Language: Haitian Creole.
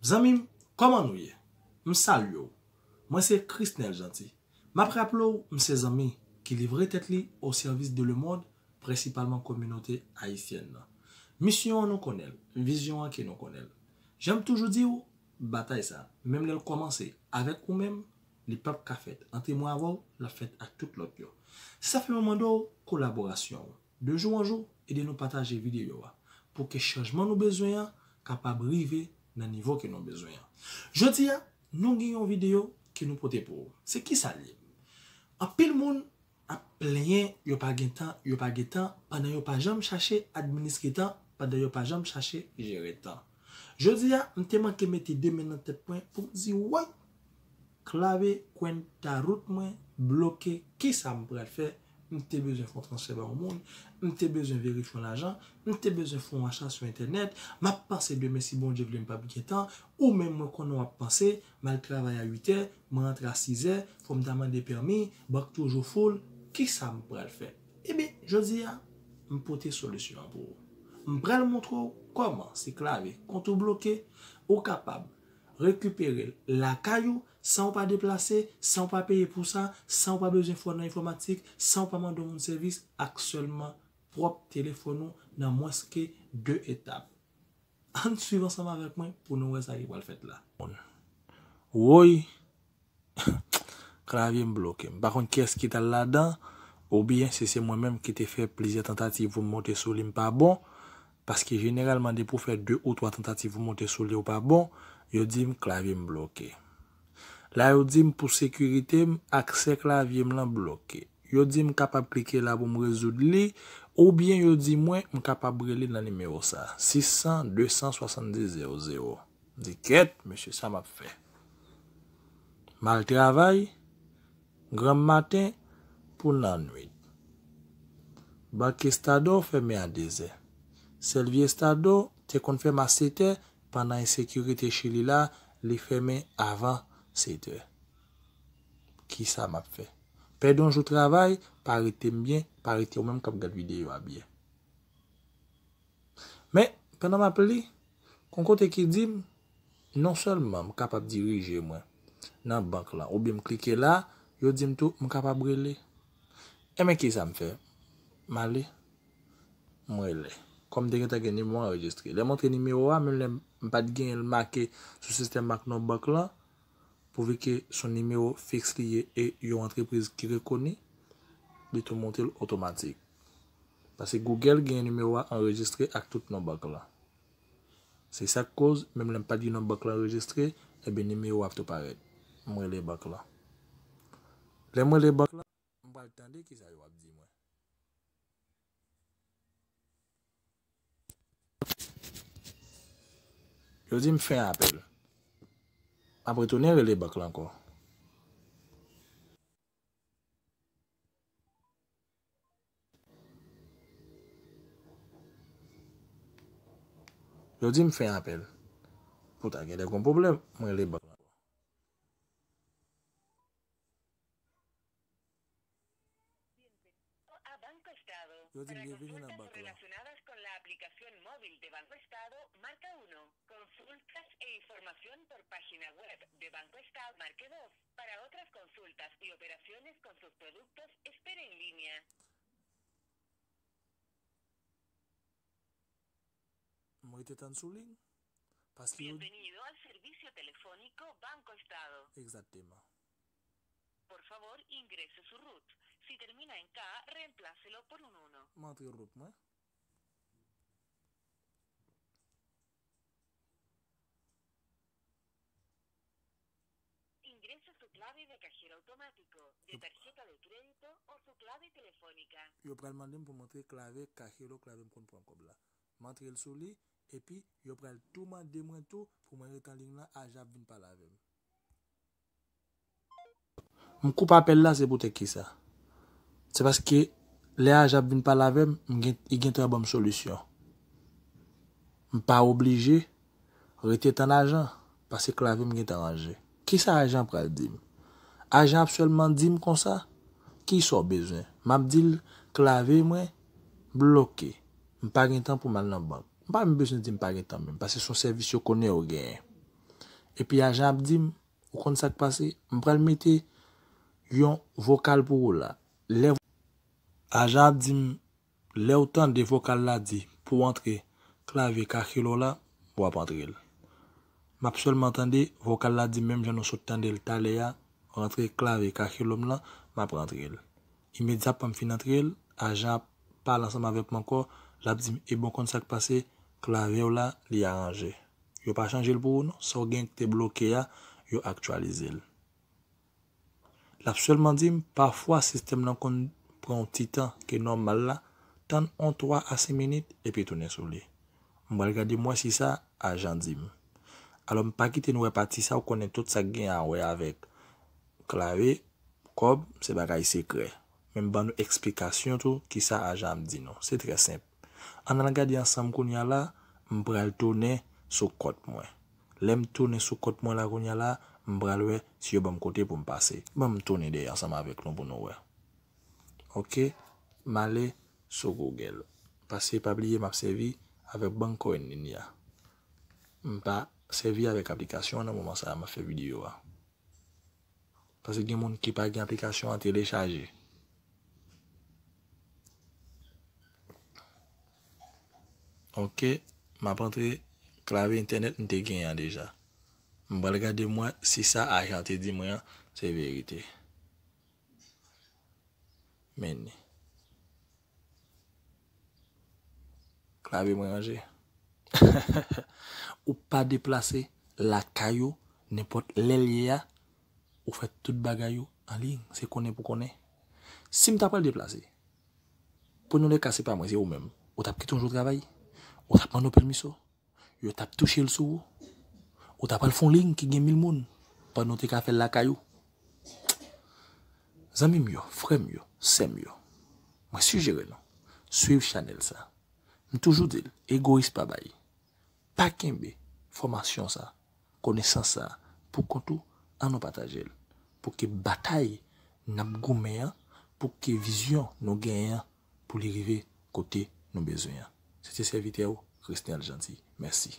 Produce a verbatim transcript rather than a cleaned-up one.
Zanmi m, kòman nou ye? M salye w. Mwen se Chrisnel Jeanty. M ap raple w, m se zanmi ki livre tèt li o sèvis de lemonn, prensipalman kominote ayisyèn nan. Misyon an nou konnen l, vizyon an ke nou konnen l. Jan m toujou di w, batay sa, menm lè l kòmanse avèk ou menm, li p ap ka fèt ant mwen avè w, l ap fèt ak tout lòt yo. Se sa fè mwen mande w kolaborasyon w. De jou an jou, ede nou pataje videyo a pou ke chanjman nou bezwen an kapab rive nan nivo ke nou bezwen an. Jodi a, nou gen yon videyo ke nou pote pou ou. Se kisa l ye? Anpil moun ap plenyen yo pa gen tan, yo pa gen tan, pandan yo pa janm chache administre tan, pandan yo pa janm chache jere tan. Jodi a, m te manke mete de men nan tèt mwen pou m di, woy, clave cuenta root mwen bloke, kisa m pral fè? M te bezwen fè yon transfè ba yon moun, m te bezwen verifye yon lajan, m te bezwen fè yon acha sou entènèt, m ap panse demen si Bondye vle m p ap gen tan, ou menm mwen konnen w ap panse, m al travay a uit è, mwen rantre a sis è, fò m ta mande pèmi, bank toujou full, kisa m pral fè? Ebyen, jodi a, m pote solisyon an pou ou. M pral montre w kòman si clave kont ou bloke, ou kapab rekipere l lakay ou, san w pa deplase, san w pa peye pou sa, san w pa bezwen fè w nan enfòmatik, san w pa mande yon moun sèvis, ak sèlman pwòp telefòn ou nan mwens ke de etap. Ann swiv ansanm avèk mwen pou nou wè sa ki pral fèt la. Woy! Klavye m bloke. M pa konn kiyès ki t al ladan, oubyen si se mwen menm ki te fè plizyè tantativ pou m monte sou li, m pa bon, paske jeneralman depi w fè de ou twa tantativ pou w monte sou li, ou pa bon, yo di m klavye m bloke. La yo di m pou sekirite m, aksè klavye m lan bloke. Yo di m kapab klike la pou m rezoud li, oubyen yo di mwen m kapab rele nan nimewo sa, sis san, de san swasanndis, zewo zewo. M di, kèt, mesye, sa m ap fè? M al travay, granm maten pou nannwit. Bank Estado fèmen a de zè. Sèl vye Estado te konn fèmen a sèt è, pandan ensekirite Chili la, li fèmen avan sèt è. Kisa m ap fè? Pèdi yon jou travay, pa rete m byen, pa rete ou menm k ap gad videyo a byen. Men, pandan m ap li, gon kote ki di m, non sèlman m kapab dirije mwen nan bank lan, oubyen m klike la, yo di m tou m kapab rele. Enben, kisa m fè? M ale, m rele. Kòm m te gentan gen nimewo a anrejistre. Lè m antre nimewo a, menm lè m pa t genyen l make sou sistèm ak non bank lan, pouvi ke se yon nimewo fiks li ye e yon antrepriz ki rekoni, li tou monte l otomatik. Paske Google gen nimewo a anrejistre ak tout non bank lan. Se sa k koz, menm lè m pa t gen non bank lan anrejistre, ebyen nimewo a ap tou parèt. M rele bank lan. Lè m rele bank lan, m pral tande kisa yo ap di mwen. Yo di m fè apèl. M ap retounen rele bank lan ankò. Yo di m fè apèl. Poutan genlè gon pwoblèm, mwen rele bank lan ankò. Yo di m byenveni nan bank lan. Relacionadas con la aplicación móvil de Banco Estado, marca uno. Consultas e información por página web de Banco Estado, marque dos. Para otras consultas y operaciones con sus productos, espere en línea. M rete tann sou liy. Paske yo... Bienvenido al servicio telefónico Banco Estado. Egzakteman. Por favor, ingrese su root. Si termina en K, reemplácelo por un uno. M antre root mwen. Ingrese su clave de cajero automático, de tarjeta de crédito o su clave telefónica. Yo pral mande m pou m antre klave kajero, klave m konn pran kòb la. M antre l sou li, epi yo pral tou mande mwen tou pou mwen ret an liy lan, ajan ap vin pale avè m. M koupe apèl la, se poutèt kisa? Se paske lè ajan ap vin pale avè m, m gen, li gentan ban m solisyon. M pa oblije rete tann ajan, paske klave m gentan ranje. Kisa ajan pral di m? Ajan ap sèlman di m konsa, kisa w bezwen? M ap di l, klave mwen bloke. M pa gen tan pou m al nan bank. M pa menm bezwen di m pa gen tan menm, paske se yon sèvis yo konnen yo genyen. Epi ajan ap di m, ou konn sa k pase? M pral mete yon vokal pou ou la. Lè ajan ap di m, lè w tande vokal la di pou antre klavye kakelo la, w ap antre l. M ap sèlman tande vokal la di menm jan nou sot tande l talè a, rantre klavye kakelo m lan, m ap rantre l. Imedyatman m fin antre l, ajan ap pale ansanm avèk mwen ankò, l ap di m, e bon, konn sa k pase, klavye w la, li aranje. Yo pa chanje l pou ou non, sa w gen ki te bloke a, yo aktyalize l. L ap sèlman di m, pafwa sistèm nan konn pran yon ti tan ke nòmal la, tann yon twa a senk minit epi tounen sou li. M pral gade m wè si sa ajan di m. Alò, m pa kite nou wè pati sa, ou konnen tout sa k gen a wè avèk klavye, kòb, se bagay sekrè. Men m ban nou eksplikasyon tou kisa ajan ap di nou. Se trè senp. Ann al gade ansanm kounye a la, m pral tounen sou kont mwen. Lè m tounen sou kont mwen la kounye a la, m pral wè si yo ban m kote pou m pase. Ban m tounen dèyè ansanm avèk nou pou nou wè. Oke, m ale sou Google. Pase pa bliye m ap sèvi avèk Banco en Línea. M pa sèvi avèk aplikasyon an nan moman sa a m ap fè videyo a. Paske gen moun ki pa gen aplikasyon an telechaje. Oke, m ap antre klavye entènèt m te genyen an deja. M pral gade m wè si sa ajan te di mwen an se verite. Men ni. Klavye mwen ranje. Ou pa deplase lakay ou, nenpòt lè l ye a, ou fè tout bagay ou an liy, se konnen pou konnen. Si m ta pral deplase, pou nou de ka se pa mwen, se ou menm. Ou t ap kite yon jou travay, ou t ap mande yon pèmisyon, yo t ap touche l sou ou, ou t ap al fè yon liy ki gen mil moun, pandan w te ka fè l lakay ou. Zanmi m yo, frè m yo, sè m yo, mwen sijere nou swiv chanèl sa. M toujou di l, egoyis pa bay. Pa kenbe fòmasyon sa, konesans sa pou kont ou, ann nou pataje l. Pou ke batay n ap goumen an, pou ke vizyon nou genyen an, pou li rive kote nou bezwen an. Se te sèvitè w, Chrisnel Jeanty. Mèsi.